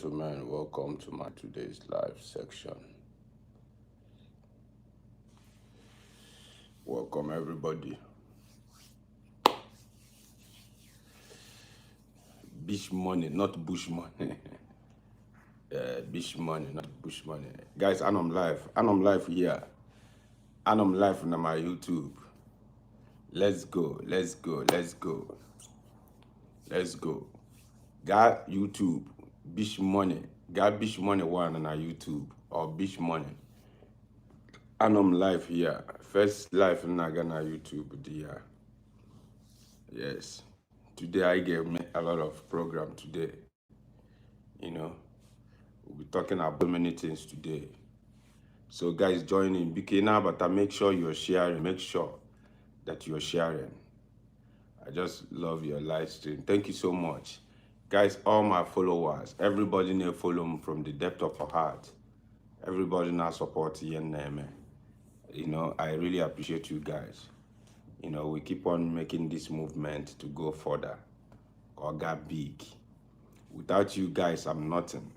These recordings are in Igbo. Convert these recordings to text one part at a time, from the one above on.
Gentlemen, welcome to my today's live section. Welcome everybody. Bish money, not bush money. Bish money, not bush money. Guys, and I'm live. And I'm live here. And I'm live on my YouTube. Let's go. Let's go. Let's go. Let's go. Got YouTube. Bish money. Got Bish Money one on our YouTube or Bish Money. And I'm live here. First live na na YouTube dear. Yes. Today I gave me a lot of program today. You know, we'll be talking about many things today. So guys, join in. BK now, but I make sure you're sharing. Make sure that you're sharing. I just love your live stream. Thank you so much. Guys, all my followers, everybody now follow me from the depth of our heart. Everybody now support Ian. You know, I really appreciate you guys. You know, we keep on making this movement to go further or get big. Without you guys, I'm nothing.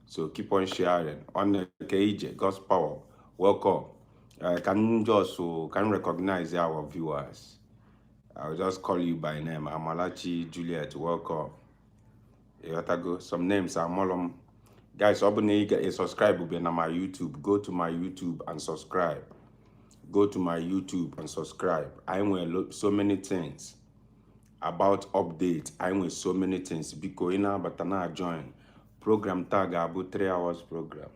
So keep on sharing. On the KJ, God's power. Welcome. Can just so can recognize our viewers. I'll just call you by name. Amalachi Juliet, welcome. You gotta go. Some names are Molom. Guys, open subscribe be na my YouTube. Go to my YouTube and subscribe. Go to my YouTube and subscribe. I will so many things about update. I will so many things. Because in but now join program tag about 3 hours program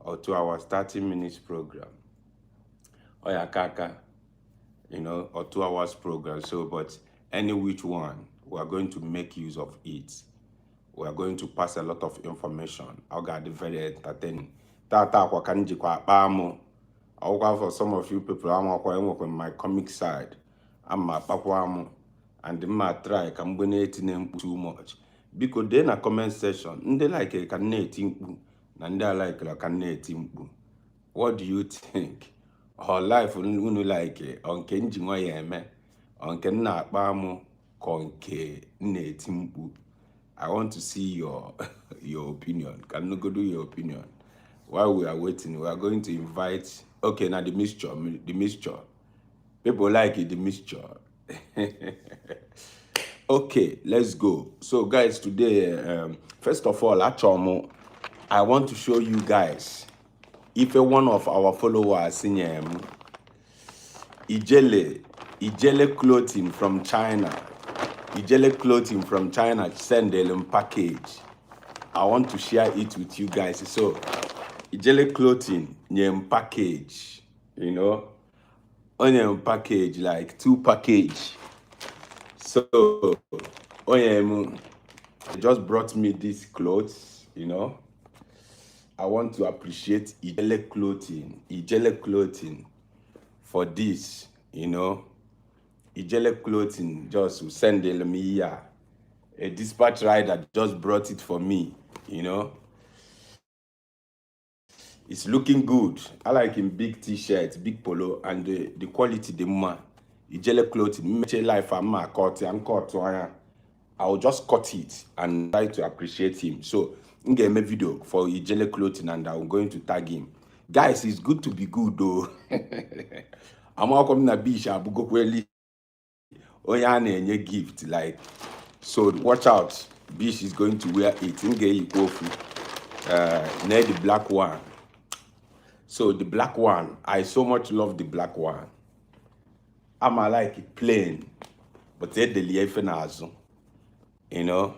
or 2 hours 30 minutes program. Oh yeah, kaka, you know, or 2 hours program. So, but any which one, we are going to make use of it. We are going to pass a lot of information. I got the very entertaining. Tata kwa ka njikwa akpa amụ. Ọgwụkwa for some of you people, amakwa enwekwa my comic side. Ama akpakwa amụ. And mma try ka mgbe na-etinye mkpu too much. Biko dee na comment section. Ndị like ka m na-eti mkpu na ndị a ka m na-eti mkpu. What do you think? Or life unu like ọ nke m ji nwa ya eme ọ nke m na-akpa amụ ka ọ nke m na-eti mkpu. I want to see your your opinion. Can you go do your opinion? While we are waiting, we are going to invite. Okay, now the mixture, the mixture. People like it, the mixture. Okay, let's go. So, guys, today, first of all, actually, I want to show you guys if a one of our followers in Ijele, Ijele clothing from China. Ijele clothing from China send them package. I want to share it with you guys. So, Ijele clothing nye package, you know, onion package like two package. So, onion just brought me these clothes, you know. I want to appreciate Ijele clothing for this, you know. Ijele clothing just send me here. A dispatch rider just brought it for me, you know. It's looking good. I like him big t-shirt, big polo, and the quality the man. Ijele clothing, mmeche life I'm cut and cut. I'll just cut it and try to appreciate him. So I'm gonna make video for Ijele clothing and I'm going to tag him. Guys, it's good to be good though. I'm all coming to beach abugokweli. Onye a na-enye gift like so watch out. Bish is going to wear it. M ga-eyikwa ofu. Near the black one. So the black one, I so much love the black one. I'm like it plain, but edeli ife n'azụ, you know.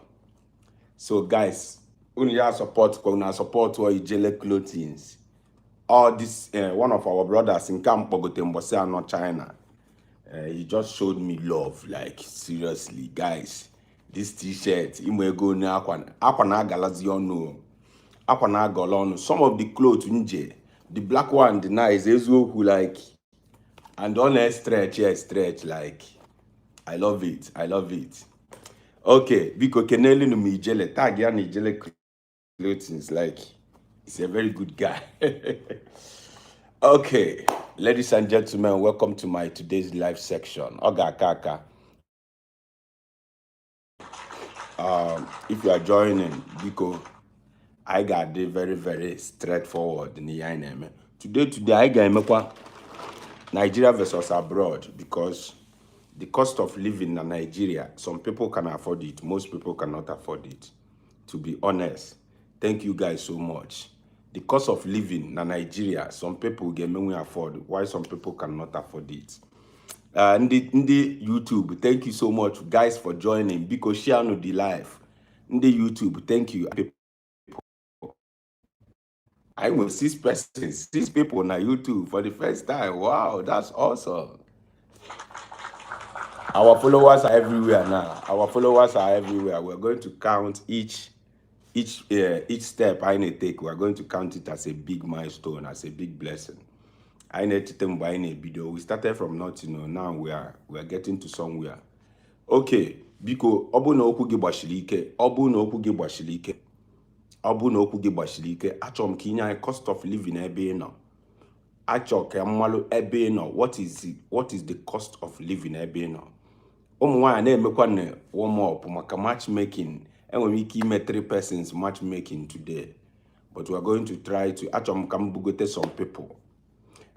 So guys, unu ya support kwa una support wa Ijele clothings. All this one of our brothers in camp kpọgote mbọsị anọ China. He just showed me love, like seriously, guys. This t-shirt, imo ego ne akwa akwa na-agalazi ọnụ o. Akwa na-agala ọnụ. Some of the clothes nje, the black one, the nice, eziokwu like, and on a stretch, yeah, stretch like, I love it, I love it. Okay, biko kenelu m Ijele, tag ya na Ijele clothings, like, he's a very good guy. Okay, ladies and gentlemen, welcome to my today's live section. Oga Kaka. If you are joining, biko Anyị ga-adị very very straightforward n'ihe anyị na-eme today. Today anyị ga-emekwa Nigeria versus abroad, because the cost of living na Nigeria, some people can afford it, most people cannot afford it, to be honest. Thank you guys so much. The cost of living na Nigeria, some people ga-emenwe afford, while some people cannot afford it. Ndị YouTube, thank you so much, guys, for joining. Biko share nụ the live. Ndị YouTube, thank you. I nwere six persons, six people na YouTube for the first time. Wow, that's awesome. Our followers are everywhere now. Our followers are everywhere. We're going to count each step I need to take. We're going to count it as a big milestone, as a big blessing. I need to mgbe anyị na-ebido, we started from nothing. Now we are getting to somewhere. Okay, biko, ọ bụrụ na okwu gị gbachiri ike, ọ bụrụ na okwu gị gbachiri ike, ọ bụrụ na okwu gị gbachiri ike, achọrọ m ka inye anyị cost of living ebe ị nọ. Achọ ka mmalụ ebe ị nọ, what is the cost of living ebe ị nọ. Ụmụ nwaanyị na-emekwa na warm up maka matchmaking. Enwere m ike ime three persons matchmaking today, but we are going to try to, achọrọ m ka m bugote some people.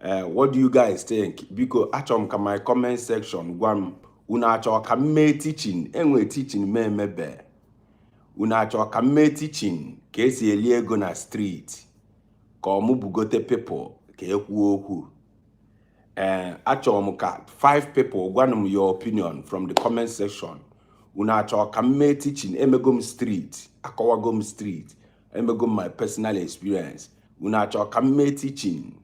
What do you guys think? Biko, achọrọ m ka my comment section gwa m, unu achọrọ ka m mee teaching? Enwe teaching m emebe. Unu achọrọ ka m mee teaching ka esi eli ego na street, ka ọ mụ bugote people ka ekwuo okwu? Ee, achọrọ m ka five people gwanụ m your opinion from the comment section. Unu achọrọ ka m mee teaching? Emego m street, akọwago m street, emego m my personal experience. Unu achọrọ ka m mee teaching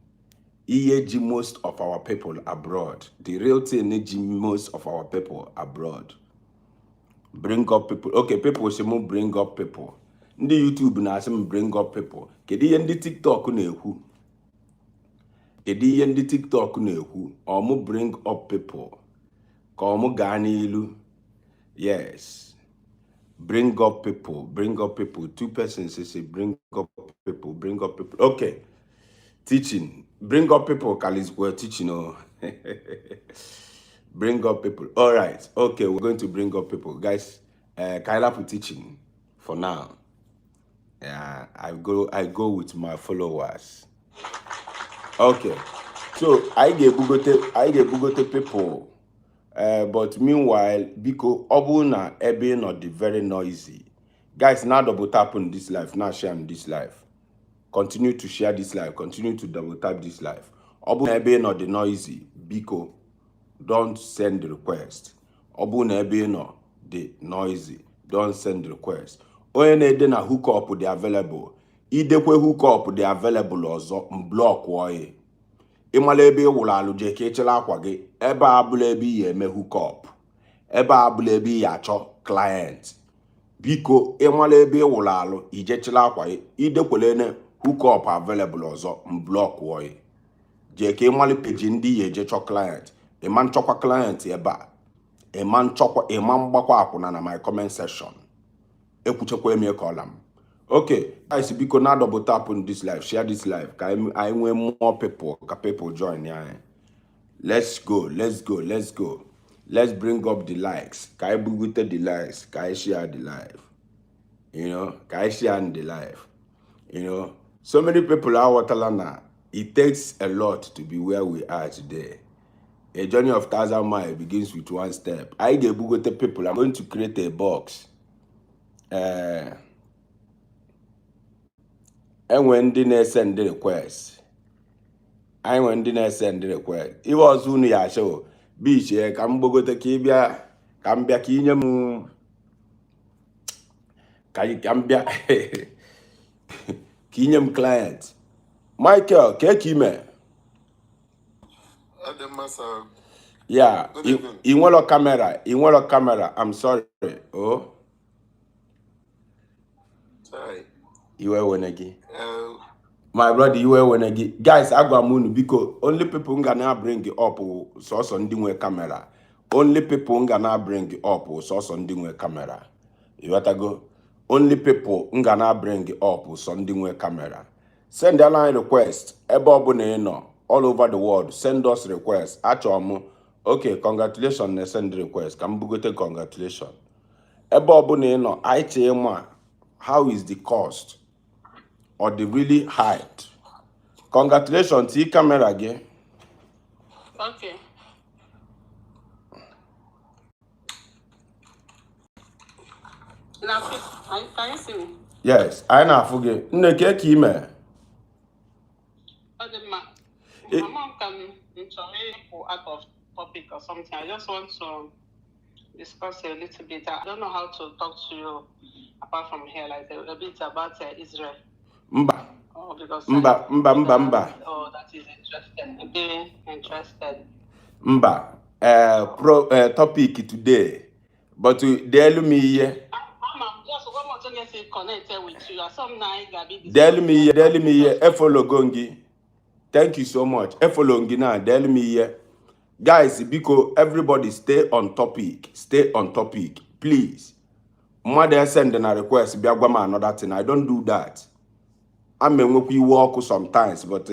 ihe ji most of our people abroad, the real thing ji most of our people abroad? Bring up people. Okay, people say m bring up people. Ndị YouTube na-asị m bring up people. Kedu ihe ndị TikTok na-ekwu? Kedu ihe ndị TikTok na-ekwu? Ọ mụ bring up people ka ọ mụ gaa n'ilu? Yes, bring up people, bring up people. Two persons say bring up people, bring up people. Okay, teaching, bring up people. Kalizikwa teaching. Oh, bring up people. All right, okay, we're going to bring up people, guys. Kyla put teaching for now. Yeah, I go with my followers. Okay, so anyị ga-ebugote people, but meanwhile, biko, ọ bụrụ na ebe ị nọ dị very noisy, guys, na double tap on this live, na share on this live. Continue to share this live, continue to double tap this live. Ọ bụrụ na ebe ị nọ dị noisy, biko, don't send request. Ọ bụrụ na ebe ị nọ dị noisy, don't send request. Onye na-ede na hookup dị available, idekwe hookup dị available ọzọ, m block ya. Ịmala ebe ị wụrụ alụ, jee ka ịchịla akwa gị. Ebe a abụla ebe ị ya eme hookup, ebe a abụla ebe ị ya achọ client. Biko, ịmala ebe ị wụrụ alụ, ije chịla akwa gị. Idekwelene hookup available ọzọ, m block ya. Jee ka ịmali peji ndị ya eje chọ client. Ịma nchọkwa client ebe a, ịma nchọkwa, ịma mgbakwa akwụna na my comment section. Ekwuchekwa eme ka ọla m. Okay guys, biko, na double tap on this live, share this live ka anyị nwee more people, ka people join ya anyị. Let's go, let's go, let's go. Let's bring up the likes, ka anyị bugute the likes, ka anyị share the live, ka anyị share the live. So many people aghọtala na it takes a lot to be where we are today. A journey of 1,000 miles begins with one step. Anyị ga-ebugote people. I'm going to create a box. Enwe ndị na-ese ndị request, anyị nwere ndị na-ese ndị request. Ihe ọzọ unu ya achọ bichie ka m gbogote, ka ị bịa, ka m bịa, ka inye m, ka m bịa ka inye m client. Michael, ka eke ime? Ọ dị mma, sir. Ya. Good evening. Ị nwere camera? Ị nwere camera? I'm sorry, oh. Sorry. Iwe wene gị. My brother, iwe wene gị. Guys, agwa m unu, biko, only people m ga na bring up wụ sọsọ ndị nwe camera. Only people m ga na bring up wụ sọsọ ndị nwe camera. Ịghọtago? Only people m ga na bring up wụ sọ ndị nwe camera. Send anyị request ebe ọbụla ị nọ all over the world. Send us request. Achọrọ m, okay, congratulation na send request, ka m bugote congratulation. Ebe ọbụla ị nọ, anyị chee ịma how is the cost. Ọ dị really hyped. Congratulations, tii camera gị. Okay. Now, can you see me? Yes, anyị na-afụ gị. Nne, kee ka ime? Ọ dị mma. Mama m ka m chọrọ ịpụ out of topic or something. I just want to discuss a little bit. I don't know how to talk to you apart from here, like a bit about Israel. Mba. Oh, because Mba, mba, mba, mba. Oh, that is interested. Be interested. Mba. Pro topic today. But deelu m ihe. Mama, just one more thing to connect with you. Some night, Gabi. Deelu m ihe, deelu m ihe. Efologo gị. Thank you so much. Efolo gị na deelu m ihe. Guys, biko, everybody stay on topic. Stay on topic, please. Mmadụ send na request bịa gwa m another thing. I don't do that. Ama enwekwa iwe ọkụ sometimes, but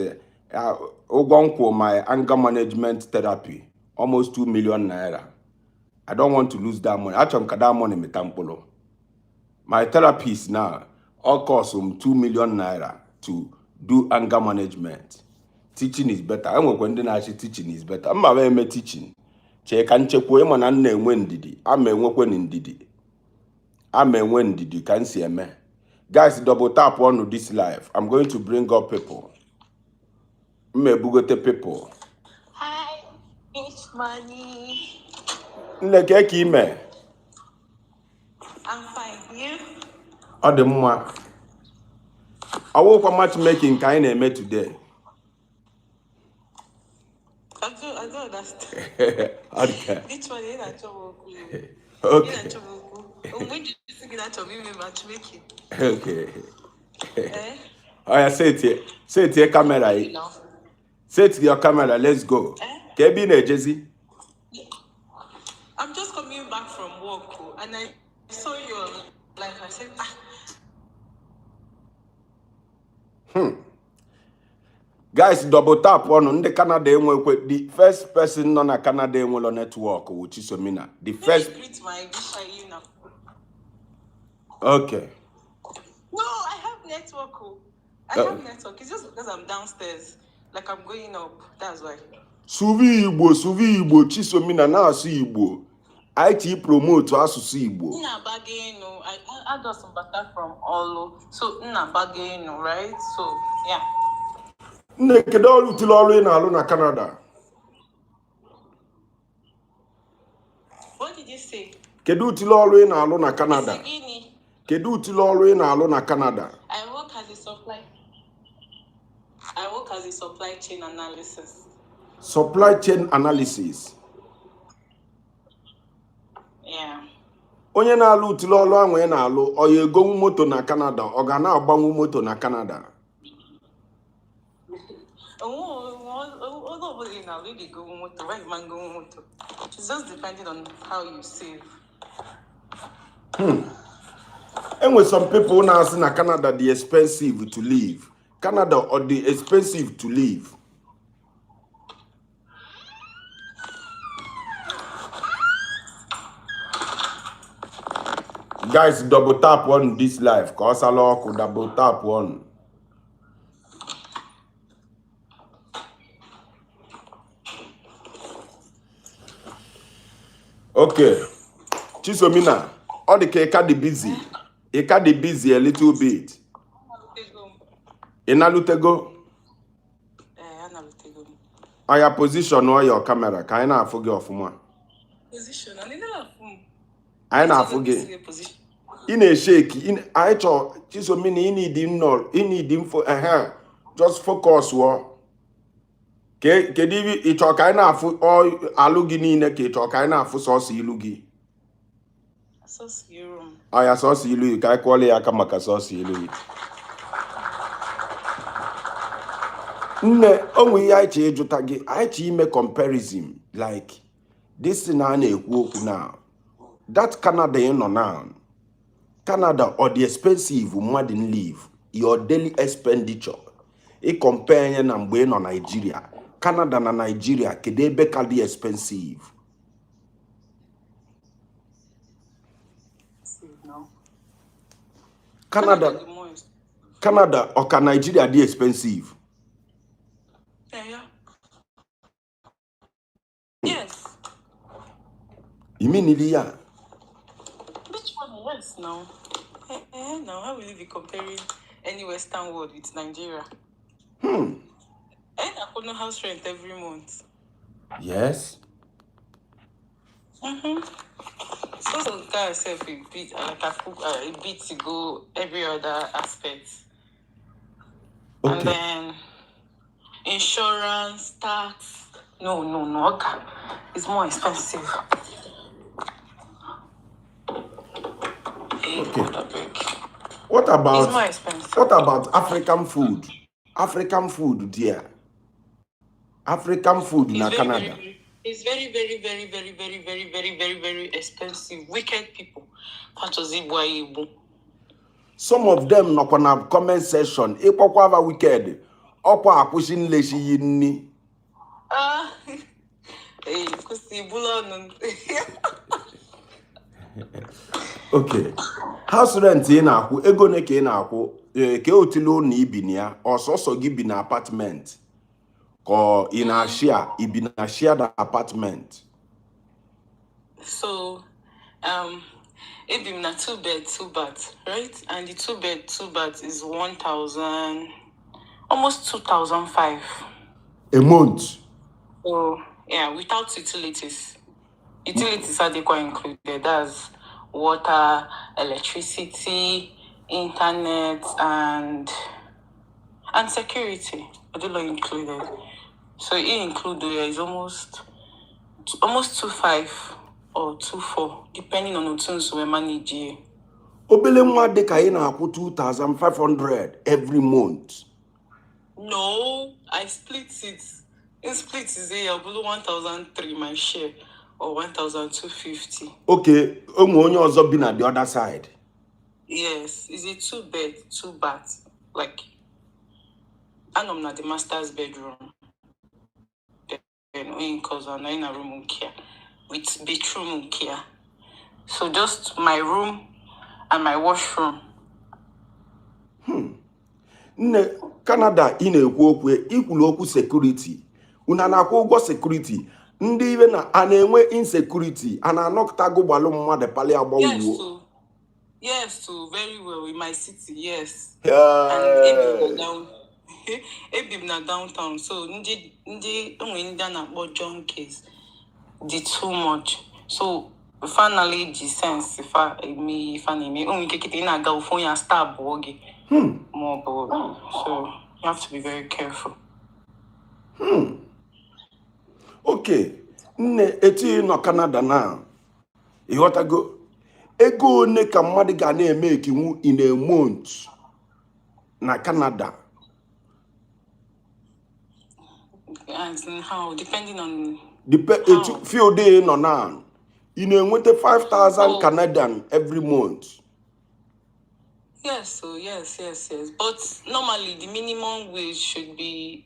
ụgwọ m kwụ my anger management therapy almost 2 million naira. I don't want to lose that money. Achọrọ m ka that money mịta mkpụrụ. My therapist now, all cost m 2 million naira to do anger management. Teaching is better. Enwekwa ndị na-achị teaching is better. Mma m eme teaching. Chee ka nchekwa ịma na m na-enwe ndidi. Ama enwekwe ndidi. Ama enwe ndidi ka m si eme. Guys, double tap on this live. I'm going to bring up people. Mma ebugote people. Hi, Beach Money. Nne, kee ka ime? I'm fine. You? Ọ dị mma. Ọwụkwa matchmaking ka anyị na-eme today. I don't understand. Ọ dị ka Beach Money, you're not trouble. You're not trouble. When did you think that of me matchmaking? Okay. Eh? Oya, setie camera You ị. know. Set your camera, let's go. Eh? Ka ebe ị na-ejezi? I'm just coming back from work oh, and I saw you on live. I said, ah, Guys, double tap ọnụ. Ndị Canada enwekwe. The first person nọ na Canada enwelo network wụ Chisomina. The let me first. greet my Bisha you now. Okay. No, I have network. Oh. I have network. It's just because I'm downstairs. Like I'm going up. That's why. Sụrụ Igbo, sụrụ Igbo, Chisomina, na-asụ Igbo. Anyị chi promote asụsụ Igbo. Nna bagenu. I got some butter from Olo. So Nna bagenu, right? So yeah. Nne, kedu ọrụ tụrụ ọrụ ị na-alụ na Canada? What did you say? Kedu ụtụrụ ọrụ ị na-alụ na Canada? Isigini. Kedu ụtụrụ ọrụ ị na-alụ na Canada? I work as a supply chain analysis. Supply chain analysis. Yeah. Onye na-alụ ụtụrụ ọrụ ahụ ị na-alụ, ọ ya egonwu moto na Canada? Ọ ga na-agbanwu moto na Canada? Oh, oh, now really go motor. Where you man go motor? It's just depending on how you save. Enwe some people na-asị na Canada dị expensive to live. Canada ọ dị expensive to live? Guys, double tap on this live ka ọ sala ọkụ. Double tap on. Okay, Chisomina, ọ dị ka ị ka dị busy. Ị ka dị busy a little bit. Ị nalutego? Eh, analutego. Aya, position your camera ka anyị na-afụ gị ọfụma. Position. And you know, Anyị na-afụ gị. Ị na-eshake. Anyị chọọ Chisomina, ị need nnọọ, ị need info ehe. Just focus wọ. Kedu ibe ị chọọ ka anyị na-afụ alụ gị niile, ka ị chọọ ka anyị na-afụ sọsọ ilu gị? Sọsọ room. Aya, sọsọ ilu gị, ka anyị kụọla ya aka maka sọsọ ilu gị. Nne, o nwe ihe anyị chọ ịjụta gị. Anyị chọ ime comparison, like this thing a na-ekwu okwu now, that Canada ị nọ now, Canada ọ dị expensive mmadụ live, your daily expenditure, ị compare ya na mgbe ị nọ Nigeria? Canada na Nigeria, kedu ebe ka dị expensive? No. Canada. Dị more expensive. Canada ọ ka Nigeria dị expensive? Yeah. Yes. Iminili ya? Which one? Yes, now. Now, how will you be comparing any Western world with Nigeria? And I could no house rent every month. Yes. So guy self a bit like a bit to go every other aspect. And then insurance, tax. No. Okay. It's more expensive. Hey, Okay. God, I beg. What It's about more expensive. What about African food? African food there. African food It's na very, Canada. very, it's very, very, very, very, very, very, very, very, very expensive. Wicked people. Fatozi Igbo. Some of them nọkwa na comment section ịkpọkwa ava wicked ọkwa akwụsị nleshi yi nni. Ah, hey, kwụsị ibulu ọnụ. Okay. House rent ị na-akwụ, ego ole ka ị na-akwụ? Ee, ka otile ụlọ ibi na ya, ọsọsọ gị bi na apartment ka ọ ị na-share, ibi na shared apartment? So, ebi m na two bed, two bath, right? And the two bed, two bath is 1,000, almost 2,005. A month? So, yeah, without utilities. Utilities are quite included. That's water, electricity, internet, and security. Are not included. So it included is almost 2.5 or 2.4, depending on otu nso we manage ya. Obele nwa dị ka ị na-akwụ 2500 every month? No, I split it. In split is a below 1,003 my share or 1,250. Okay, onwe onye ọzọ bi na the other side? Yes, it's a two bed, two bath. Like, anọ m na the master's bedroom. Then onye nke ọzọ anọ na room nke ya with bedroom nke ya. So just my room and my washroom. Nne, Canada ị na-ekwu okwu, ikwulu okwu security, unu a na-akwụ ụgwọ security? Ndị ibe na a na-enwe insecurity, a na-anọkọtago gbalụ mmadụ pali Yes, agbawuo? so yes, so very well in my city, yes. And ebi m na Hey! down ebi m na downtown, so ndị enwe ndị a na-akpọ junkies dị too much. So finally ji sense fa eme ife a na-eme, o nwere ike kịta ị na-aga, ofu onye a stab gị ma ọ bụ, so you have to be very careful. Okay, nne, etu ị nọ Canada na, ịghọtago, ego one ka mmadụ ga na-eme ekinwu in a month na Canada? As in how? Depending on Etu how? Field ị nọ na, ị na-enweta 5000 Oh. Canadian every month? Yes, so yes. But normally the minimum wage should be,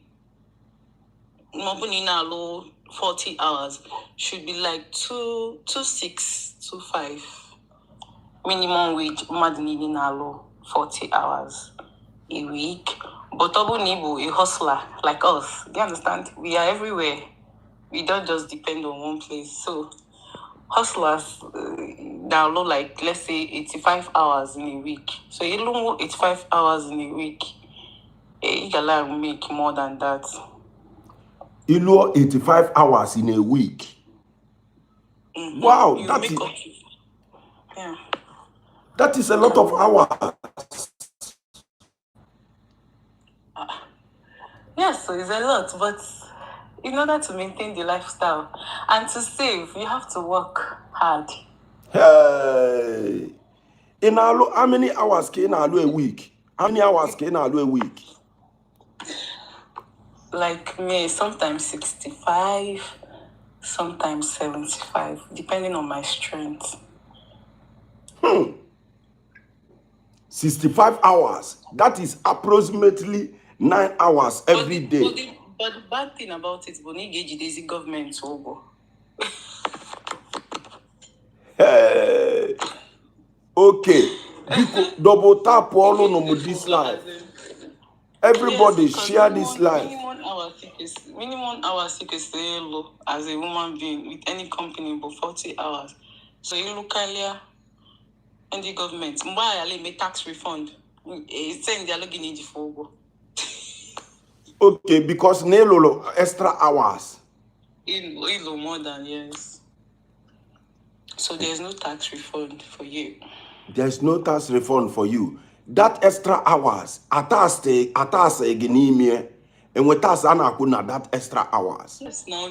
ma ọ bụ na ị na-alụ 40 hours, should be like two two six two five minimum wage, mmadụ niile na-alụ 40 hours a week. But ọ bụrụ na ị bụ a hustler like us, do you understand, we are everywhere, we don't just depend on one place. So hustlers na-alụ like, let's say, 85 hours in a week. So ịlụ 85 hours in a week, ị ga make more than that. Ịlụọ 85 hours in a week? Wow. You That make is up to, yeah. That is a lot of hours. Yes, so it's a lot, but in order to maintain the lifestyle and to save, you have to work hard. Hey! Ị na-alụ, how many hours ka ị na-alụ a week? How many hours ka ị na-alụ a week? Like me, sometimes 65, sometimes 75, depending on my strength. 65 hours, that is approximately 9 hours But every the, day. but the bad thing about it bụ na ị ga-ejidezi gọọmenti ụgwọ. Hey! Okay, biko, double tap ọlụ nụ m this live. As in, Yes, Everybody because share this minimum life. minimum hours is minimum hours is low as a human being with any company but 40 hours. So you look earlier ndị gọọmenti mgbe a yala eme tax refund, send ya gị na iji fụ ụgwọ. Okay, because na ịlụrụ extra hours. Ịlụ more than, yes. So there's no tax refund for you. There's no tax refund for you. That extra hours, atasị gị n'ime enwe tax a na-akwụ na that extra hours. Yes, now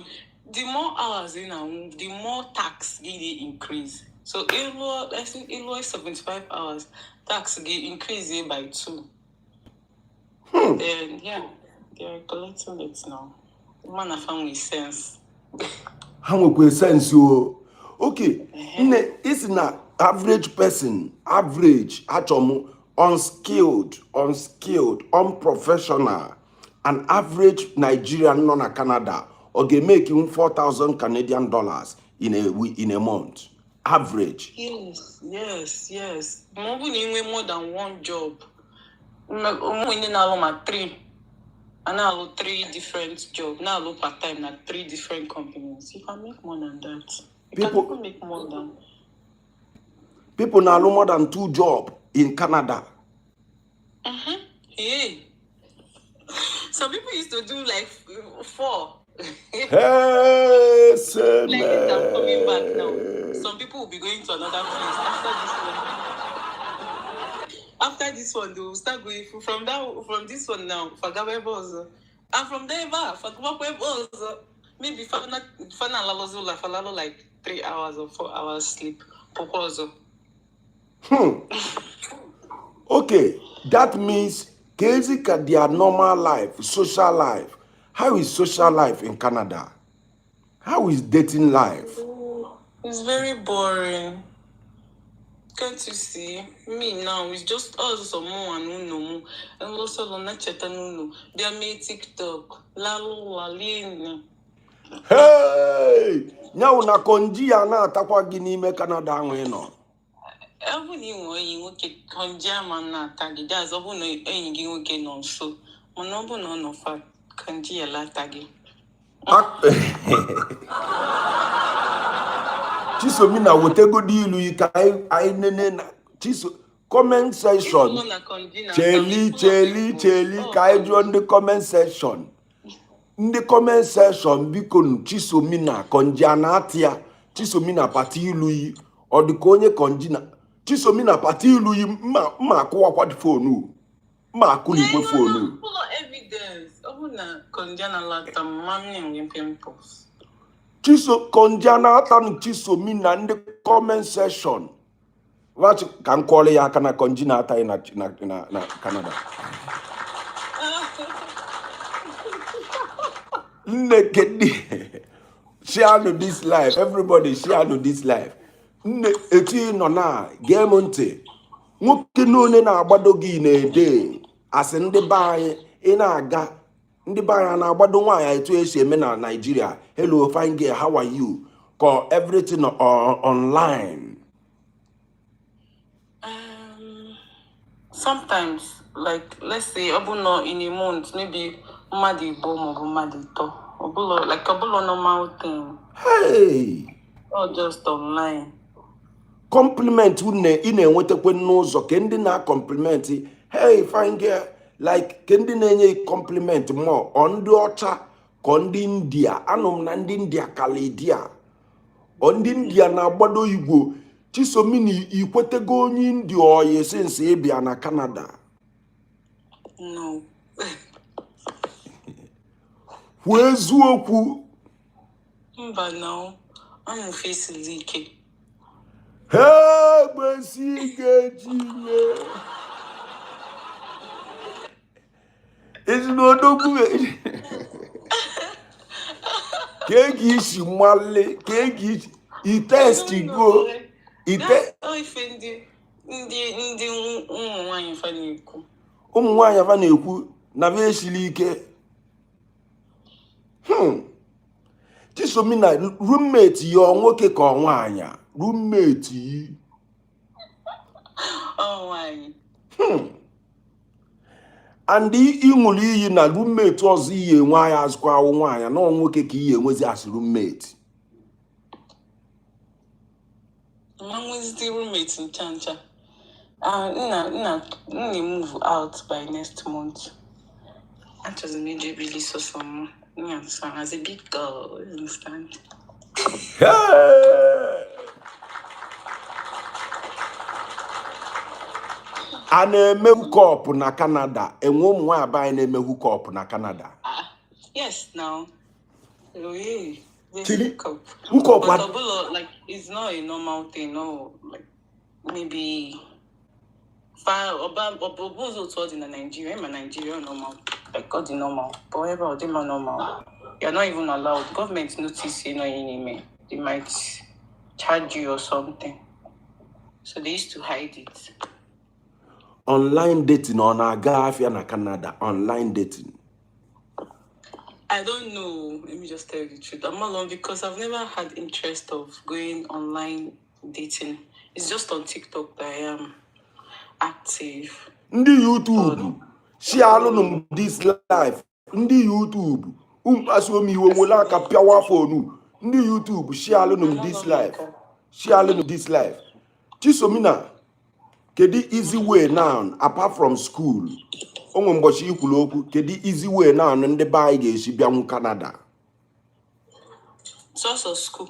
the more hours in and the more tax gị dey increase. So ịlụọ, let's say ịlụọ 75 hours, tax gị increase by 2. Then yeah, they are collecting it now. Man of family sense. Ha nwekwa sense o. Okay, nne, isi na average person, average achọ m unskilled, unprofessional, an average Nigerian nọ na Canada, ọ ga-emeki 4,000 Canadian dollars in a week, in a month, average? Yes. Ma ọ bụrụ na ị nwee more than one job, ụmụ ndị na-alụ ma three, a na-alụ three different job, na-alụ part time na three different companies. You can make more than that. You can People even make more than. People na-alụ more than two job in Canada. Hey, some people used to do like four. Hey, Like this, I'm coming back now. seme. Some people will be going to another place after this one. After this one, they will start going from that from this one now. Fagawa ọzọ. And from there, ba, fagawakwa ebe ọzọ. Maybe fana fana alalọzi falalo like 3 hours or 4 hours sleep. Pụkwa ọzọ. Okay, that means kezi ka their normal life, social life. How is social life in Canada? How is dating life? It's very boring. Can't you see? Me now, it's just us mụ and unu mụ. Nlọsọlọ na-echeta n'unu. Bịa mee TikTok. Lalụ ụwa lie nne. Hey! Nyawu na konji ya na-atakwa gị n'ime Canada ahụ ị nọ. Ọ bụrụ na ị nwere enyi nwoke, konji ama na-ata gị. That's ọ bụrụ na enyi gị nwoke nọ nso. Mana ọ bụrụ na ọ nọ fa, konji ya lata gị. Chisomi na wetegodi ilu yi ka anyị nene na Chiso comment section. Ifugo na konji na-ata m. Cheli, Ifugo cheli, pimples. cheli, Ọ ka anyị jụọ konji. ndị comment section. Ndị comment section, biko nụ, Chisomi na konji a na-atị ya. Chisomi na pati ilu yi ọ dị ka onye konji na Chisomi na pati ilu yi mma mma akụwakwa phone, mma akụlikwe N'elu phone. ụlọ evidence. Ọ bụrụ na konji na-alata m, ma m na-enwe pimples. Chiso konji a na-ata Chisomi na ndị comment section. Wachi ka m kụọrọ ya aka na konji na-ata ya na Canada. Nne, kedu, share this live, everybody share this live. Nne, etu ị nọ na gee m ntị, nwoke na onye na-agbado gị na-ede asị ndị be anyị ị na-aga, ndị be anyị a na-agbado nwaanyị etu esi eme na Nigeria, "Hello, fine girl, how are you?" Ka everything online? Sometimes, like let's say, ọ bụ nọ in a month, maybe mmadụ ịbụọ maọbụ mmadụ ịtọ. Ọ bụlọ like ọ bụlọ normal thing. Hey! Or just online. Compliment une ị na-enwetakwa n'ụzọ, ke ndị na-compliment, "Hey, fine girl," like ke ndị na-enye compliment more, ọ ndị ọcha ka ọ ndị India? Anụ m na ndị India kalidia, ọ ndị India na-agbado igwo. Chisomini, ikwetego onye India oyi since ịbịa na Canada? No. Kwuo eziokwu. Mba no. I'm fesili ike. Hey, gbesi ike chime ezi n'odogwu ka ego isi nwale ka ego isi I don't itesti know. go Like, ite. That's all ife ndị ụmụ nwaanyị fa na-ekwu. Ụmụ nwaanyị afa na-ekwu na va esili ike. Chisomi na roommate ya, ọ nwoke ka ọ nwaanyị a? Roommate yi? Ọ nwaanyị. And ị ṅụrụ iyi na roommate ọzọ iyi enwe anya azụkwa awụ nwaanyị na ọ nwoke ka iyi enwezi as roommate. Ma nwezite roommate ncha ncha. Ah, nna nna nna move out by next month. Achọzi m ije bili sọsọ m. Yeah, so as a big girl, you understand? Hey! A na-eme hookup na Canada? Enwe ụmụ nwaanyị be anyị na-eme hookup na Canada? Ah, yes, now. Oh, yeah. There's Chili hookup. hookup But Obulo, like, it's not a normal thing, no. Like, maybe far Oba Obuzo told in Nigeria, in Nigeria normal. Like, all the normal. But whatever, all the normal. You're not even allowed. Government notice you know in they might charge you or something. So they used to hide it. Online dating, ọ na-aga afịa na Canada, online dating? I don't know. Let me just tell you the truth. I'm alone because I've never had interest of going online dating. It's just on TikTok that I am active. Ndị But YouTube, shialụnụ m this live. Ndị YouTube, mkpasu m iwe nwere aka pịawa phone. Ndị YouTube, shialụnụ m I'm this not live, shialụnụ this live. Chisomina, kedu easy way now apart from school? O nwe mbọchị ikwuru okwu, kedu easy way now ndị be anyị ga-esi bịanwu Canada? Source of school.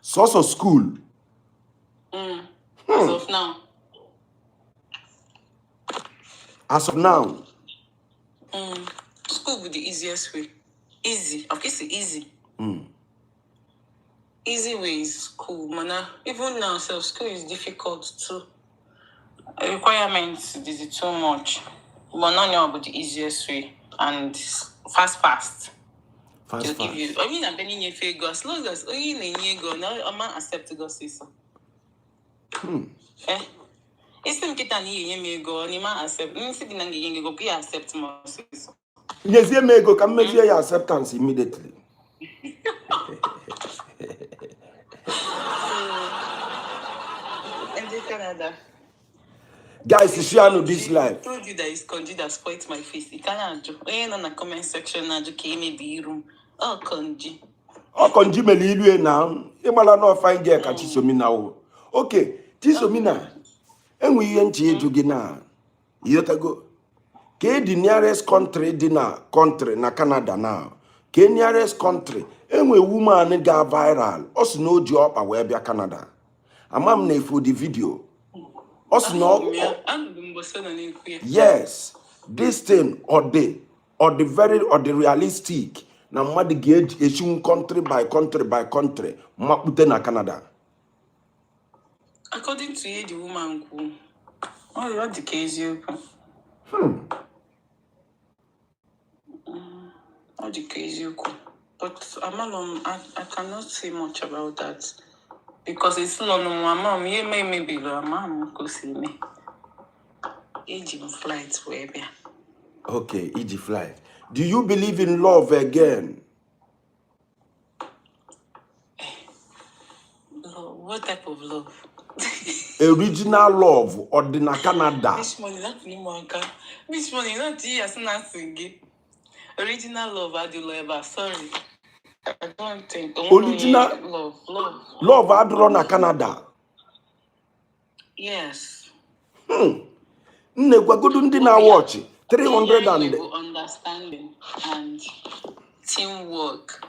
Sọsọ school? As of now. As of now. School would be the easiest way. Easy. Of course, easy. Easy way is school. Mana, even now, self school is difficult too. Requirements is too much. But not now, but the easiest way and fast, fast. Fast. They'll give you. Fast. I mean, I'm bending your ego. As long as only in go now, I'm not accept go say so. Eh? Isi m kịta na ihe nye m ego, ọ na accept. Nsi gị na m ga-enye gị ego, ka ị accept m ọsịsọ. Nyezie m ego ka m mezie ya acceptance immediately. So, ndị Canada. Guys, It's share this Konji. live. Told you that it's Konji that spoilt my face. Ị ka na-ajụ. Onye nọ na comment section na-ajụ ka emebi iru m. Ọ Konji. Ọ Konji mere ilu na ịmara na fine girl ka Chisomina wụ. Okay, Chisomina, enwe ihe nche ịjụ gị na ịghọtago ka the nearest country dị na country na Canada now, ka nearest country enwe woman ga viral, ọ sị na o ji ọkpa wee bịa Canada. Ama m na efu the video, ọ sị na Ahụrụ m ya. Anụrụ m mbọsị ọ nọ na-ekwu ya. Yes, this thing ọ dị very, ọ dị realistic na mmadụ ga-echinwu country by country by country makpute na Canada? According to ihe the woman kwu, ọ dị ka eziokwu. Ọ dị ka eziokwu. But amalọ m, I cannot say much about that. Because it's not no ama m ihe ma emebilo ama m ka o si eme. Eji m flight wee bịa. Okay, iji flight. Do you believe in love again? Love, what type of love? Original love, ọ dị na Canada? Which money? That ni mo aka. Which money? Not you as na gị. Original love adịlọ ebe a. Sorry. I don't think. Onwere onye Original love, love. love adịrọ na Canada? Yes. Nne, gwagodu ndị na-watch 300 Ihe and anyị bụ understanding and teamwork.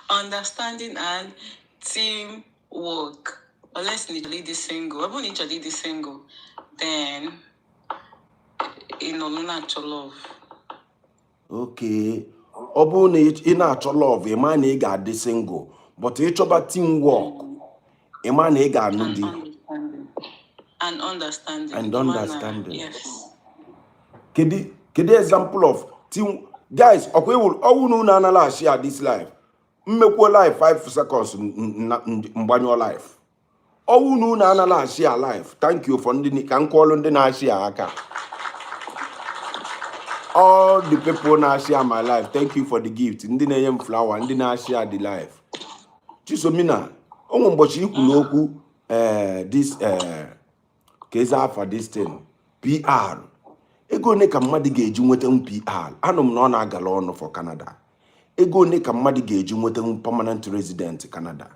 Understanding and teamwork. Unless you ịdị single. Ọ bụrụ na ị chọrọ ịdị single, then ị nọ na-achọ love. Okay, ọ bụrụ na ị na-achọ love, ị ma na ị ga-adị single, but ịchọba teamwork, ị ma na ị ga-anụ And di. understanding. And understanding. And Ị ma na understanding. Yes. Kedu example of team? Guys, ọkwa iwu ọwụ na unu anala share this live, mmekwuo live 5 seconds mgbanyụọ live. Ọwụ na unu anala share live, thank you for ndị ka m kụọlụ ndị na-ashare aka. All the people na-ashare my live, thank you for the gift. Ndị na-enye m flower, ndị na-ashare the live. Chisomina, onwe ụbọchị ikwuru okwu, this ka eze afa this thing PR, ego one ka mmadụ ga-eji nweta PR? Anụ m na ọ na-agala ọnụ for Canada. Ego one ka mmadụ ga-eji nweta permanent resident Canada?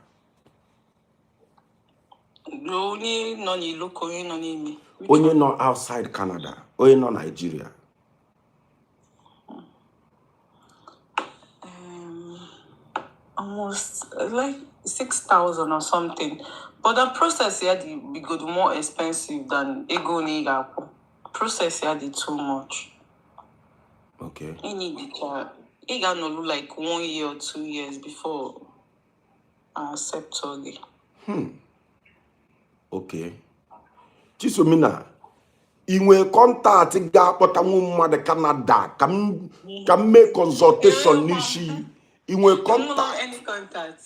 Onye nọ n'ilo ka onye nọ n'ime? Which Onye one? nọ outside Canada, onye nọ Nigeria. Almost like 6,000 or something. But the process here the be good more expensive than ego na ị ga-akwụ. Process here dị too much. Ị need ka ị ga-anọlu like one year or 2 years before I accept gị. Okay, Chisomina, ị nwee contact ga-akpọtanwu mmadụ Canada ka m mee consultation Enwekwa n'isi? Ị nwee m contact? Any contact.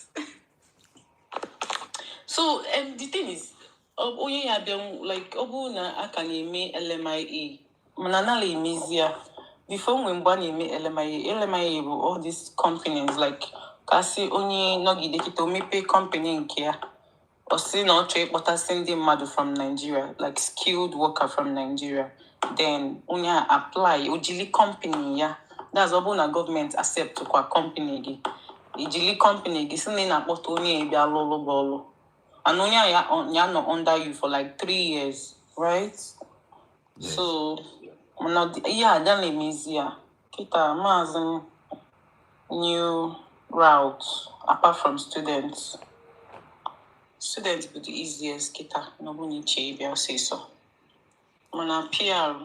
So the thing is, onye ya bịa, like ọ bụrụ na a ka na-eme LMIA, mana anaghị emezi ya. Before, nwe mgbe a na-eme LMIA. LMIA bụ all these companies, like ka sị onye nọgide kịta o mepee company nke ya, ọ sị na ọ chọrọ ịkpọtasị ndị mmadụ from Nigeria, like skilled worker from Nigeria, then onye a apply, o jili company ya. That's ọ bụrụ na gọọmenti accept kwa company gị, ijili company gị si na ị na-akpọta onye bịa lụrụ gị ọrụ, and onye a ya nọ under you for like 3 years, right? Yes. So mana ihe a ga na-emezi ya kịta, maazị, new route apart from students. Students bụ the easiest kịta na ọ bụ na iche ịbịa ọsịsọ, mana PR,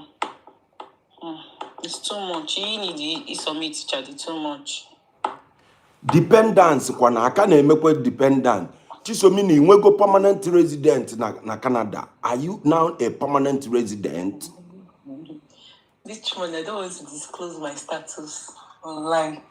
it's too much. Ihe need isubmit cha dị too much. Dependants kwa na aka na-emekwa dependant. Chisomina, ị nwego permanent resident na Canada? Are you now a permanent resident? This one, I don't want to disclose my status online.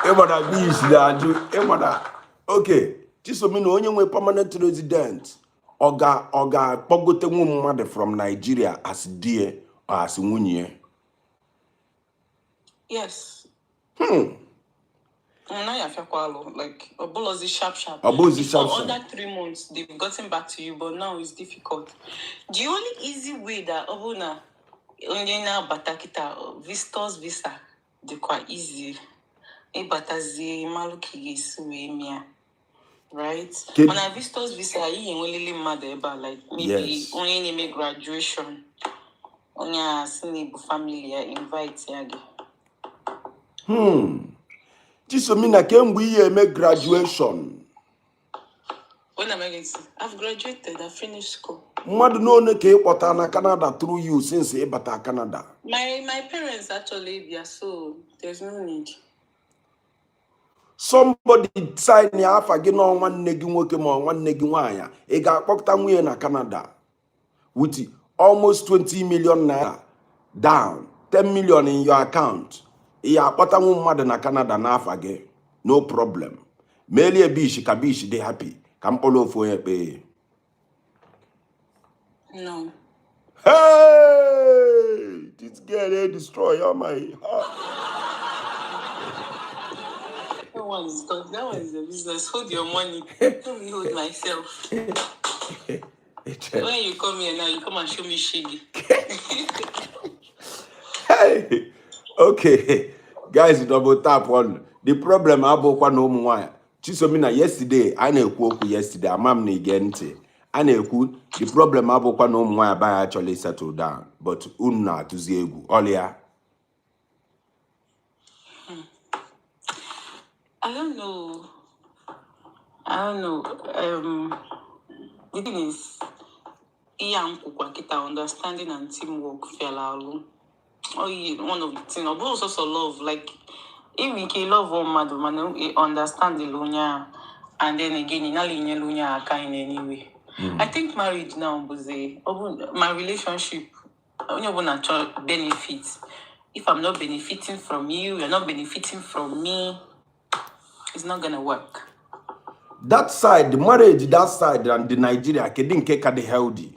Ịgbara bish na-ajụ ịgbara. Okay, Chisomina, onye nwe permanent resident, ọ ga-akpọgotenwu mmadụ from Nigeria as die or as nwunye? Yes. Now you feel like ọ bụlọzi sharp sharp. Ọ bụzi sharp Before, sharp. under 3 months, they've gotten back to you, but now it's difficult. The only easy way that ọ bụ na onye na-abata kịta, visitors visa dịkwa easy. Ịbatazie, ịmalụ ka ị ga-esi wee mịa, right? Mana visitors visa, ị enwelele mmadụ ebe a, like maybe onye na-eme graduation, onye a sị na ịbụ family ya, invite ya gị. Chisomina, kemgbe ihe eme graduation? When am I going to? I've graduated. I've finished school. Mmadụ n'one ka ị kpọta na Canada through you since ịbata Canada? My parents actually bịa, so there's no need. Somebody sign ya afa gị na nwanne gị nwoke ma ọ nwanne gị nwaanyị, ị ga-akpọta nwunye na Canada with almost 20 million naira down, 10 million in your account? Ị ga-akpọtanwu mmadụ na Canada n'afa gị, no problem? Melie bish ka bish dị happy ka mkpọrọ ofu onye kpee. No. Hey, this girl dey destroy all my heart. That one is done. That one is a business. Hold your money. Let me hold myself. When you come here now, you come and show me shigi. Hey, okay, guys, double tap on. The problem abụkwa na ụmụ nwanyị. Chisomina, yesterday a na-ekwu okwu, yesterday ama m na ige ntị a na-ekwu, the problem abụkwa na ụmụ nwanyị abaghị actually settle down, but unu na-atụzi egwu ọlịa. I don't know. I don't know. The thing is, ihe a m kwukwa kịta, understanding and teamwork fịara alụ. Oh, yeah, one of the thing. Ọ bụrụ sọsọ love, like inwe ike love mmadụ, mana ị understand onye ahụ, and then again ị naghị enyere onye ahụ aka in any way. I think marriage now bụzi ọ bụ my relationship, onye ọbụla chọrọ benefit. If I'm not benefiting from you, you're not benefiting from me, it's not gonna work. That side, the marriage that side and the Nigeria, kedu nke ka dị healthy?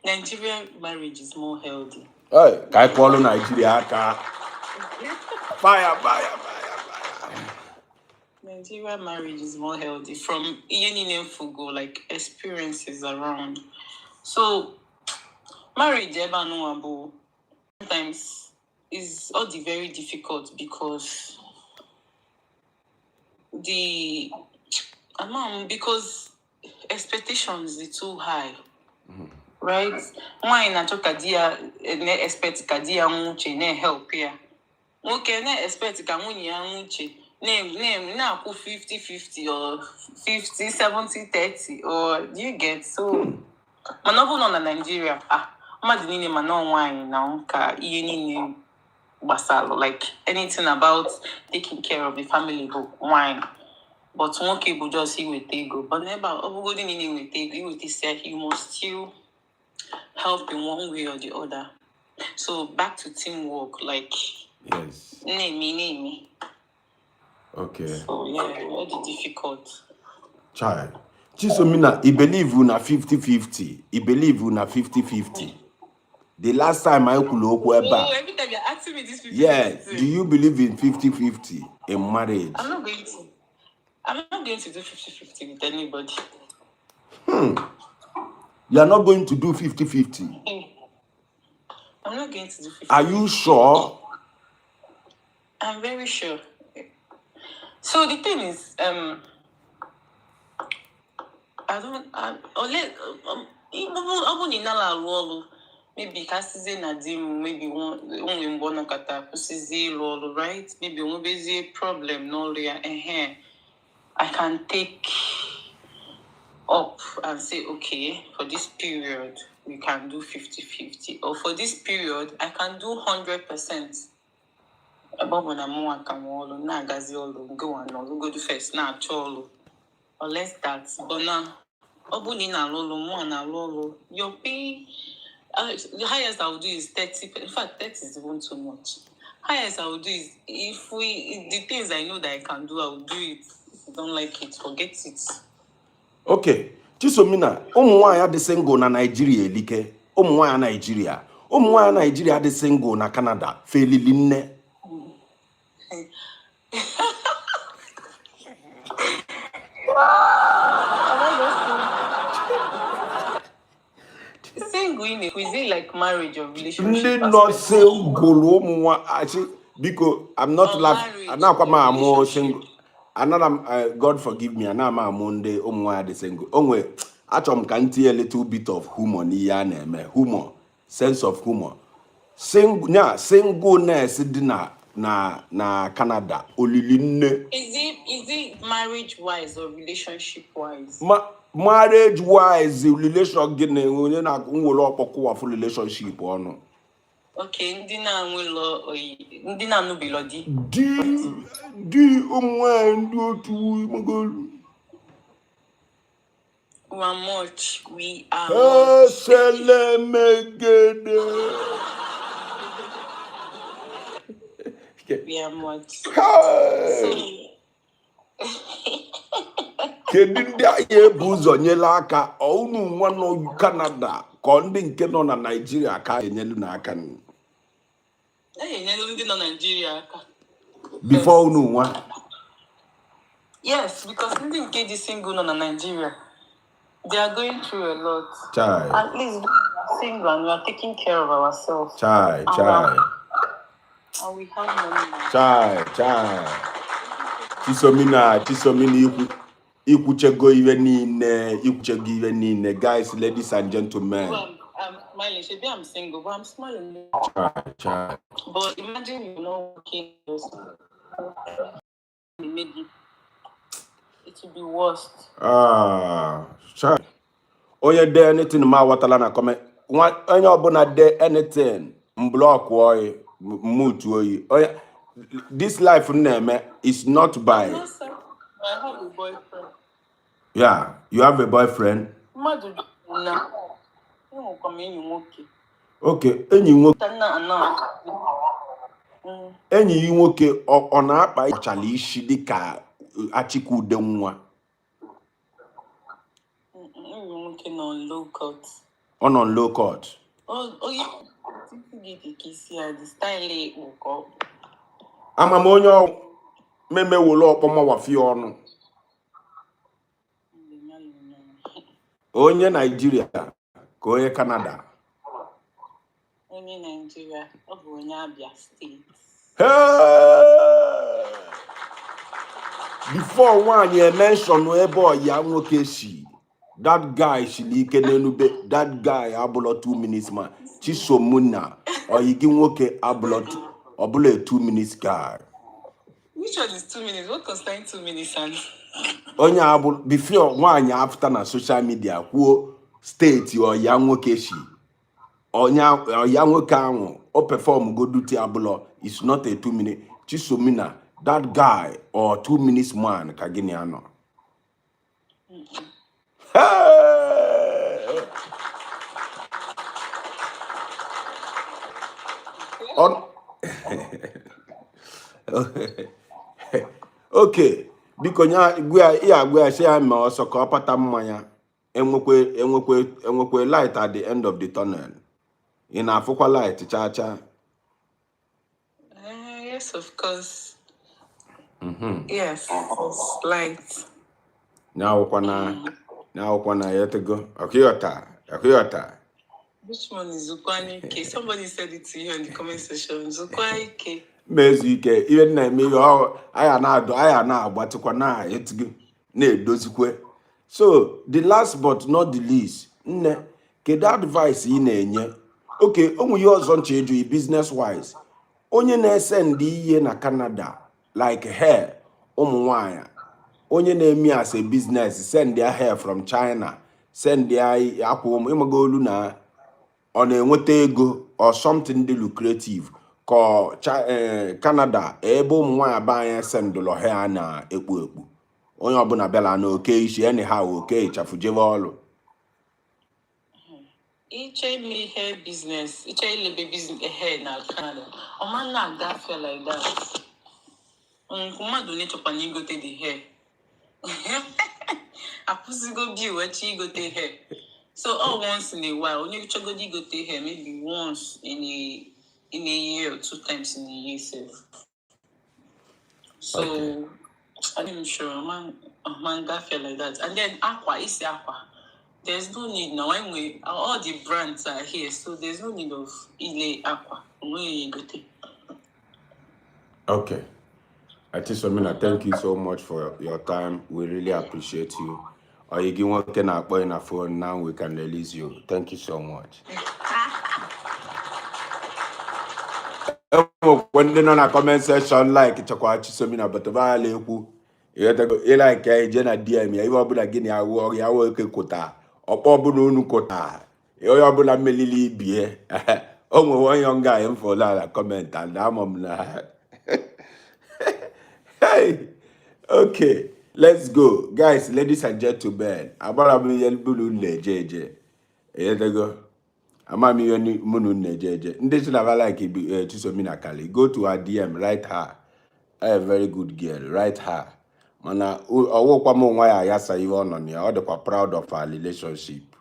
Nigerian marriage is more healthy. Hey, ka anyị kụọlụ Nigeria aka. Fire, fire, fire. Nigeria marriage is more healthy from ihe niile m fugo, like experiences around. So marriage ebe anụnwa bụ sometimes is all the very difficult because the amam because expectations dị too high, right? Nwaanyị na-achọ ka di ya na-expect ka di ya nwee uche na-help ya. Nwoke na-expect ka nwunye ya nwee uche na-akwụ 50-50 or 50-70-30, or do you get? So mana ọ bụrụ nọ na Nigeria, ah, mmadụ niile ma na ọ nwaanyị na ka ihe niile gbasalụ, like anything about taking care of the family bụ nwaanyị, but nwoke bụ just iweta ego. But n'ebe a, ọ bụgodị na ị na-eweta ego, iweta you must still help in one way or the other. So back to teamwork, like na-eme na-eme. So yeah, all the difficult. Chai. Chisomina, I believe na 50-50. I believe na 50-50. The last time I kwuru okwu ebe Oh, a. every time you're asking me this 50 Yeah, 50. do you believe in 50-50 in marriage? I'm not going to do 50-50 with anybody. You are not going to do 50-50. I'm not going to do 50. Are you sure? I'm very sure. So the thing is, I don't, I, unless, ọ bụ na ị nala arụ ọrụ, maybe ka sizie na di m, maybe onwe mgbe ọ nọkọta kwụsịzie ịrụ ọrụ, right? Maybe onwebezie problem n'ọrụ ya, ehe. I can take up and say, okay, for this period, we can do 50-50. Or for this period, I can do 100%. Ebe ọ bụ na mụnwa ka nwe ọrụ, na-agazi ọrụ, gịnwa na ọrụgodu first, na-achọ ọrụ. Or less that. But now, ọ bụrụ na ị na-arụ ọrụ, mụnwa na-arụ ọrụ, your pay, the highest I will do is 30. In fact, 30 is even too much. Highest I will do is, if we, the things I know that I can do, I will do it. If you don't like it, forget it. Okay. Chisomina, ụmụ nwaanyị dị single na Nigeria elike. Ụmụ nwaanyị Nigeria. Ụmụ nwaanyị Nigeria dị single na Canada felili nne. Am I just single in it? Is it like marriage or Ndị relationship nọ aspect? single ụmụ nwaanyị, biko, I'm not Or laughing. marriage Anakwa m or amụ relationship? single. Anara m, God forgive me, ana m amụ ndị ụmụ nwaanyị dị single. O nwe achọrọ m ka m tinye a little bit of humor n'ihe a na-eme. Humor, sense of humor. Single, nya singleness dị na Canada olili nne. Is it marriage wise or relationship wise? Ma marriage wise, relation gịnị onye na nwere ọkpọkụwafụ relationship ọnụ. Okay, ndị na-anwụlọ oyi, ndị na-anụbilo di. Di di ụmụ nwanyị ndị otu magolu. We are much. We are much. Eselemegede. We are much. So Hey! Kedu ndị anyị ebu ụzọ nyere aka, ọ unu nwa nọ Canada ka ọ ndị nke nọ na Nigeria ka enyelu n'aka? E enyelu ndị nọ Nigeria aka. Before First. unu nwa. Yes, because ndị nke dị single nọ na Nigeria, they are going through a lot. Chai. At least we are single and we are taking care of ourselves. Chai. And we Chai. And we have money now. Chai, chai. Chisomina, Chisomina, ikwu ikwuchego iwe niile, ikwuchego iwe niile. Guys, ladies and gentlemen. Well, I'm smiling. Shebi I'm single, but I'm smiling. Chai, chai. But imagine you're not working, maybe it will be worst. Ah, chai. Onye dee anything ma aghọtala na comment. Nwa onye ọbụla dee anything, m block oyi, mute oyi. Onye this life m na-eme is not by I'm not sorry. I have a boyfriend. Yeah, you have a boyfriend. Mmadụ na enwekwa m enyi nwoke. Okay, enyi nwoke. Nna ana. Enyi ya nwoke ọ na-akpa ọchala isi dịka Achịkwa Ude nwa? Enyi m nwoke nọ on low cut. Ọ nọ low cut. Onye titi gị dị ka isi ya dị style ekpo ka ọ bụ. Ama m onye ọ Mmemme wolo ọkpọ mawafie ọnụ. Onye Naijiria ka onye Canada? Onye Naijiria, ọ bụ onye Abia Steeti. Hey! Before nwaanyị emention ebe ọya nwoke si, that guy siri ike n'enube. That guy abụlọ 2 minutes man. Chisomuna, ọyị gị nwoke abụlọ ọbụla a 2 minutes guy. Which one is 2 minutes? What concern 2 minutes and Onye abụ before nwaanyị after na social media kwuo steeti ọya nwoke si, onye ọya nwoke ahụ o perform go duty abụlọ is not a 2 minute. Chisomina, that guy or 2 minutes man ka gịnị anọ. Hey! Okay, biko nya gwa ya ihe agwa ya, sị ya mee ọsọ ka ọ pata mmanya. Enwekwe light at the end of the tunnel? Ị na-afụkwa light chaa chaa? Yes, of course. Yes, it's light. Na-awụkwa na ya etego ọkịghọta ọkịghọta. Which one is Zukwanike? Somebody said it to you in the comment section. Zukwanike. Mma ezu ike ihe m na-eme ihe ọ anya na-adụ anya na-agbatịkwa na-etigo na-edozikwe. So the last but not the least, nne, kedu advice ị na-enye? Oke onwe ihe ọzọ nche ịjụ, business wise, onye na-ese ndị ihe na Canada like hair, ụmụ nwanyị, onye na-eme as a business, send their hair from China, send their akwa ụmụ ịmago olu na ọ na-enweta ego or something dị lucrative ka ọ Canada ebe ụmụ nwaanyị be anyị sendụlọ hair na-ekpu ekpu, onye ọbụla bịala na oke isi anyhow, oke ịchafụ jebe ọlụ? Iche ime hair business, iche ilebe business hair na Canada. Ọma na-agafe like that. Mmadụ na-echọkwa na igote the hair. Akwụsịgo bill wee chọọ igote hair. So all once in a while, onye chọgodo igote hair, maybe once in a year or two times in a year sef. So I'm sure man man gafe like that. And then akwa, isi akwa. There's no need now. When we all the brands are here, so there's no need of ile akwa. Onwe igote. Okay. Chisomina, thank you so much for your time. We really appreciate you. Or you give one can akpọ na phone now, we can release you. Thank you so much. Enwekwa ndị nọ na comment section like chekwa Chisomina, but ala ekwu ịlike ya, ije na DM ya, ihe ọbụla gị na ya wụ ya wụ eke kwụta ọkpọ ọbụla unu kwụta onye ọbụla mmelili ibie. O nwere one young guy m follow na comment and ama m na. Hey, okay, let's go, guys, ladies and gentlemen. Agbara m ihe mụnụ na-eje eje eyedego ama m ihe mụnụ na-eje eje. Ndị chinaba like Chisomina Kali, go to her DM, write her. A very good girl, write her. Mana ọwụkwa m nwa ya ayasa ihe ọ nọ na ya. Ọ dịkwa proud of her relationship,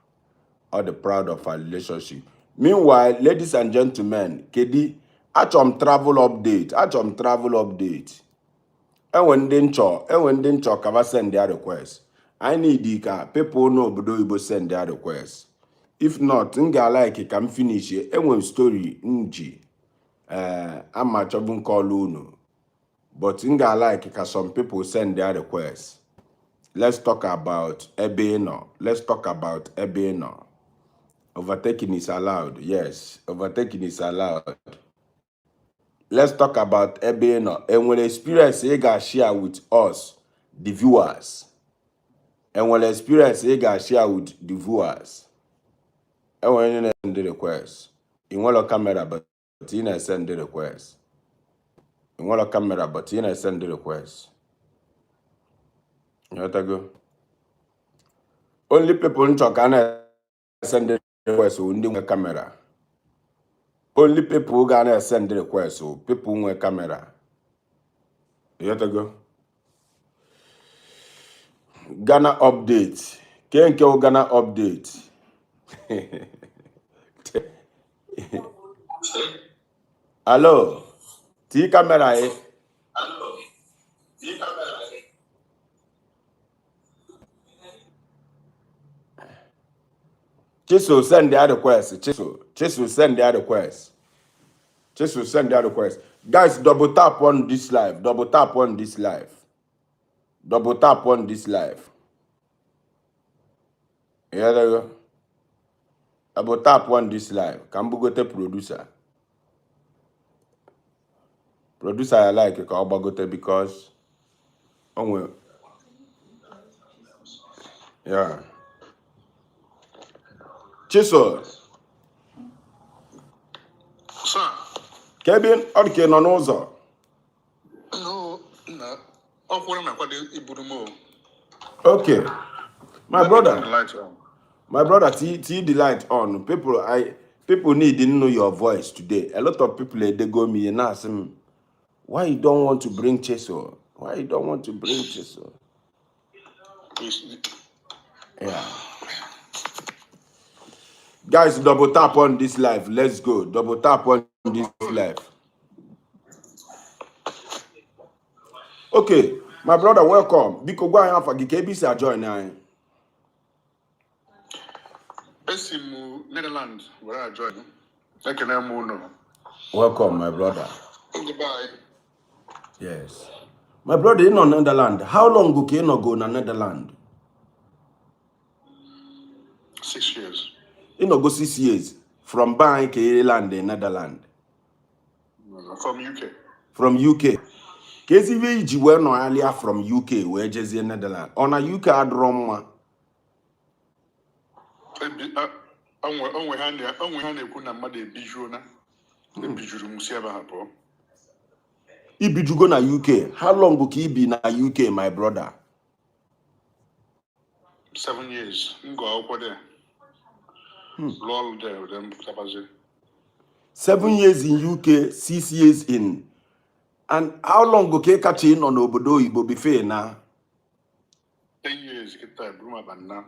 ọ dị proud of her relationship. Meanwhile, ladies and gentlemen, kedi achọrọ m travel update, achọrọ m travel update. Enwe ndị nchọ, enwe ndị nchọ kaba send their request. I need ka people n'obodo oyibo send their request. If not, m ga-like ka m finish. Enwe m story m ji ee ama achọbụ nke ọlụ unu, but m ga-like ka some people send their request. Let's talk about ebe ị nọ. Let's talk about ebe ị nọ. Overtaking is allowed. Yes, overtaking is allowed. Let's talk about ebe ị nọ. Enwere experience ị ga-share with us, the viewers? Enwere experience ị ga-share with the viewers? Enwere onye na-send request. Ị nwere camera but ị na-esend request. Ị nwere camera but ị na-esend request. Nghọtago? Only people nchọ ka a na-esend request wụ ndị nwe camera. Only people ga na-esend request wụ people nwe camera. Nghọtago? Ghana update. Ke nke wụ Ghana update? Hello, tii camera ị. Chiso, send their request. Chiso, Chiso, send their request. Chiso, send their request. Guys, double tap on this live. Double tap on this live. Double tap on this live. Yeah, there you go. Double tap on this live. Ka m bugote producer. Producer I like ka ọ gbagote because o nwe yeah. Chiso, Sir, Kevin, ọ dị ka ị nọ n'ụzọ. No, na ọkwụrụ na-akwado iburu m o. Okay. My Let me turn brother, the light on. My brother, turn the light on. People need to know your voice today. A lot of people, they go me and ask them, why you don't want to bring Chiso? Why you don't want to bring Chiso? Please. Yeah. Guys, double tap on this live. Let's go. Double tap on this live. Okay, my brother, welcome. Biko gwa anyị afa gị ka ebe i si ajoin anyị. Esi m Netherlands were ajoin. Ekene m unu. Welcome, my brother. Ndị be anyị. Yes. My brother, ị nọ Netherland. How long ka ị nọgo na Netherland? 6 years. Ị nọgo 6 years from be anyị ka ị land in Netherland? From UK. From UK. Ka ezi ife iji wee nọghalịa from UK wee jezie Netherland? Ọ na UK adịrọ mma? Onwe ha na-ekwu na mmadụ ebijuo na. Ebijuru m si ebe ha pụọ. Ibijugo na UK. How long ka i bi na UK, my brother? 7 years. M gụọ akwụkwọ there. Lụọ ọrụ there, then pụtabazie. 7 years in UK, 6 years in. And how long ka ị kacha ịnọ n'obodo oyibo before na? 10 years kịta buru m aba nna.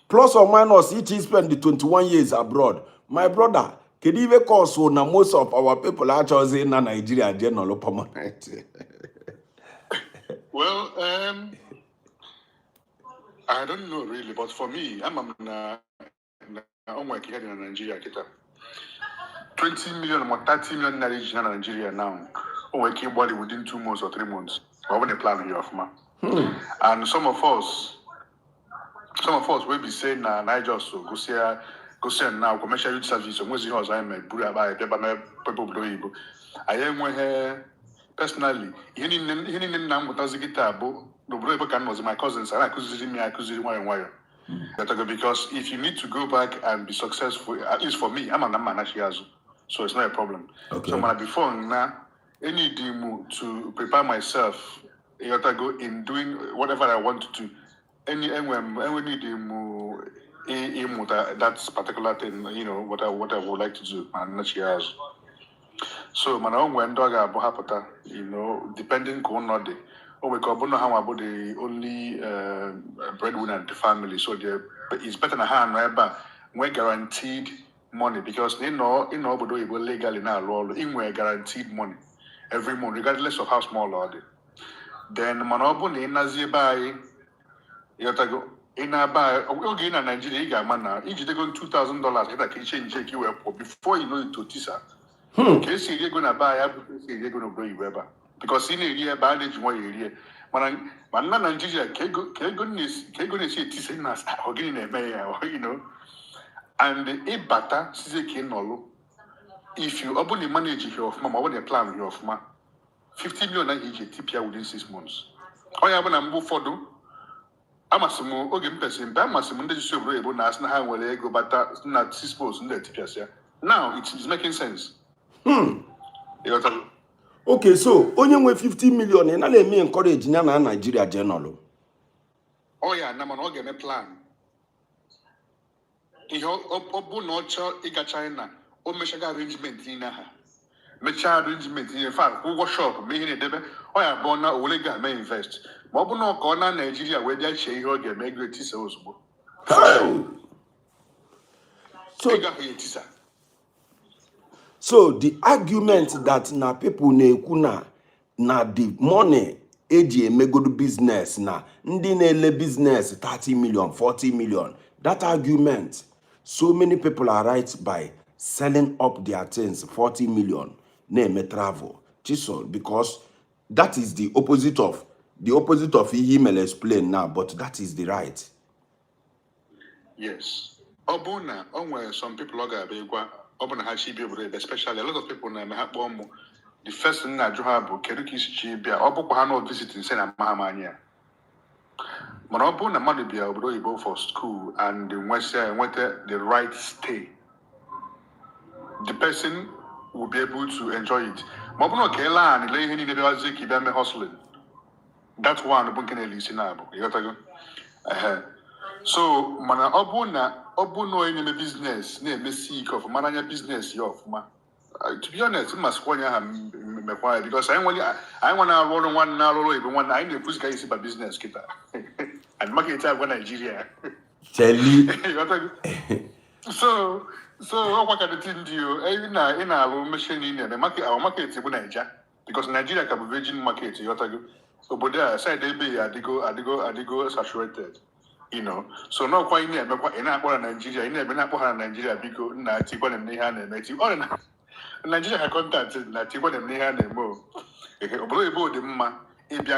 Plus or minus, each spend the 21 years abroad. My brother, kedu ife cause na most of our people achọghịzi na Nigeria jee nọrọ permanent? Well, I don't know really, but for me, ama m na o nwere ka ihe dị na Nigeria kịta. 20 million ma 30 million naira iji na Nigeria now, o nwere ike ịgbalị within 2 months or 3 months. Ma ọ bụ na plan ya ọfụma. And some of us wey be say na Niger so gụsịa gụsịa na akwụkwọ, mechaa youth service, onwezi ihe ọzọ anyị mere, buru akpa anyị bịaba mepe obodo oyibo. Anyị enweghị personally ihe niile nna m mụtazi kịta bụ n'obodo oyibo ka m nọzi. My cousins a na-akụziri m ya akụziri nwayọ nwayọ. Better because if you need to go back and be successful, at least for me, I'm an man azụ, so it's not a problem. So mana before na any mu to prepare myself, you gotta go in doing whatever I want to do. Any enwe need mu ịmụta that particular thing, what I would like to do ma nnachi azụ. So mana o nwere ndị ọ ga-abụ ha pụta, depending ka ụlọ dị, o nwere ka ọ bụrụ na ha nwa bụ the only breadwinner in the family, so it's better na ha nọ ebe a nwee guaranteed money, because na ịnọ obodo oyibo legally na-alụ ọrụ, ị nwee guaranteed money every month, regardless of how small ọ dị. Then mana ọ bụ na ị nazi ebe anyị, ịghọtago, ị na-aba anyị oge ị na Naijiria, ị ga-ama na ijidego $2000 kịta ka iche nche ka ị wee pụọ, before you know it, otisa. Ka esi eri ego na be anyị abụghị ka esi eri ego n'obodo oyibo ebe a, because ị na-eri ebe a na-eji nwayọ erie, mana ma nna Naijiria ka ego na-esi etisa, ị na-asa ọ gịnị na-eme ya. And ịbata sizie ka ị nọlụ, if you ọ bụ na ị manage ya ọfụma, ma ọ bụ na ị plan ya ọfụma, 50 million ahụ iji etipịa within 6 months. Ọ ya bụ na mgbe ụfọdụ amasị m oge m pesịrị mpe, amasị m ndị jisi obodo oyibo na-asị na ha nwere ego bata na 6 months ndị etipịasịa. Now it is making sense. Ịghọtara? Okay, so onye nwe 50 million, ị naghị eme encourage ya na Nigeria jee nọlụ? Ọ ya na mana ọ ga-eme plan ihe ọ bụ na ọ chọọ ịga China, o mechaga arrangement niile ha, mechaa arrangement niile fa, kwụ ụgwọ shop, mee ihe na-edebe, ọ ya bụ na owere ga-eme invest. Ma ọ bụ na ọ ka ọ na Naijiria wee bịa chee ihe ọ ga-eme, ego etisa ozugbo. So ego ahụ ya etisa. So the argument that na people na-ekwu na the money eji emegodu business, na ndị na-ele business 30 million, 40 million, that argument So many people are right by selling up their things, 40 million, na-eme travel. Chisom, because that is the opposite of ihe email explain now, but that is the right. Yes, ọ bụrụ na o nwere some people ọ ga-abịa ịgwa, ọ bụ na ha chi bịa obodo ebe, especially a lot of people na-eme ha kpọọ mụ, the first thing na-ajụ ha bụ kedu ka isi chi bịa. Ọ bụkwa ha nọ visiting, sị na ama ha m anya ya. Mana ọ bụrụ na mmadụ bịa obodo oyibo for school and nwesịa nweta the right stay, the person will be able to enjoy it. Ma ọ bụrụ na ka ele anị lee ihe niile bịawazie ka ị bịa mee hustling, that one bụ nke na-ele isi na-abụ, ịghọtago? Ehe. So mana ọ bụ na onye na-eme business na-emesi ike ọfụma n'anya business ya ọfụma. To be honest, mma sịkwa onye aha mekwa ya, because anyị nwe na-arụ ọrụ nwanne, na-arụ ọrụ oyibo nwanne, anyị na-ekwuzi ka anyị si ba business kịta and market agwa Naijiria. Cheli. Ịghọtago? So ọkwa ka dị ndị o ị na-alụ machine ị na-eme market, our market bụ Naija, because Nigeria ka bụ virgin market, ịghọtago? Obodo a side ebe ya adịgo saturated. So n'ọkwa ị na-emekwa, ị na-akpọ na Nigeria, ị na-eme na-akpọ ha na Nigeria, biko nna, tikwana m n'ihe a na-eme. Ti ọ dị na Nigeria ka contact na tikwana m n'ihe a na-eme o. Ehe, obodo oyibo dị mma ịbịa.